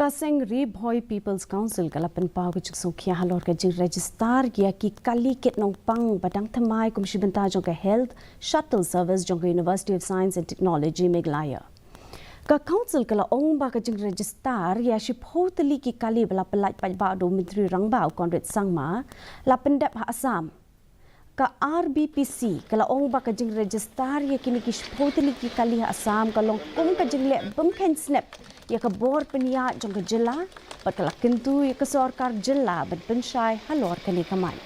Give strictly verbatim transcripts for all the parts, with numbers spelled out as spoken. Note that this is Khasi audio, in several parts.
Ka seng Ri Bhoi People's Council ka la pynpaw ka jingsngewkhia halor ka jingregister ïa ki kali kit nongpang ba dang thymmai kum shi bynta jong ka Health Shuttle Service jong ka University of Science and Technology Meghalaya. Ka Council ka la ong ba ka jingregister ïa shiphew tylli ki kali ba la pyllait paidbah da u Myntri Rangbah u Conrad Sangma la pyndep ha Assam. Ka R B P C ka la ong ba ka jingregister ïa kine ki shiphew tylli ki kali ha Assam ka long kum ka jingleh bym kheiñ snep ïa ka bor pynïaid jong ka jylla bad ka la kyntu ïa ka sorkar jylla ban pynshai halor kane ka main.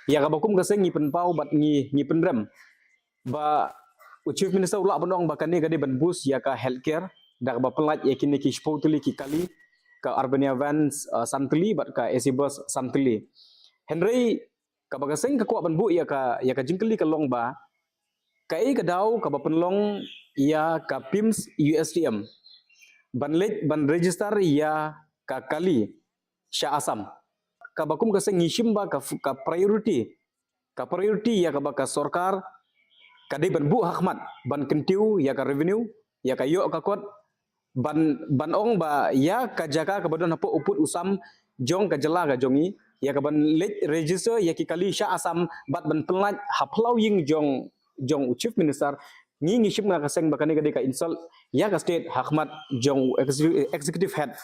Ïa kaba kum ka seng ngi pynpaw bad ngi ngi pynrem ba u Chief Minister u lah ban ong ba kane ka dei ban boost ïa ka healthcare da kaba pyllait ïa kine ki shiphew tylli ki kali, ka Urbania Vans, uh, san tylli bad ka A C Bus san tylli. Hynrei kaba ka seng ka kwah ban buh ïa ka, ïa ka jingkylli ka long ba kaei ka daw kaba pynlong ïa ka PIMS U S T M ban leit ban register ïa ka kali sha Assam. Kaba kum ka seng ngi shim ba ka, ka priority, ka priority ïa kaba ka sorkar ka dei ban buh ha khmat ban kyntiew ïa ka revenue, ïa ka ïoh ka kot, ban, ban ong ba ïa ka jaka kaba don hapoh u pud u sam jong ka jylla ka jong ngi, ïa kaban leit register ïa ki kali sha Assam bad ban pyllait ha phyllaw ïing jong, jong u Chief Minister. Ngi ngi shim nga ka seng ba kane ka dei ka insult ïa ka state ha khmat jong u execu-, executive head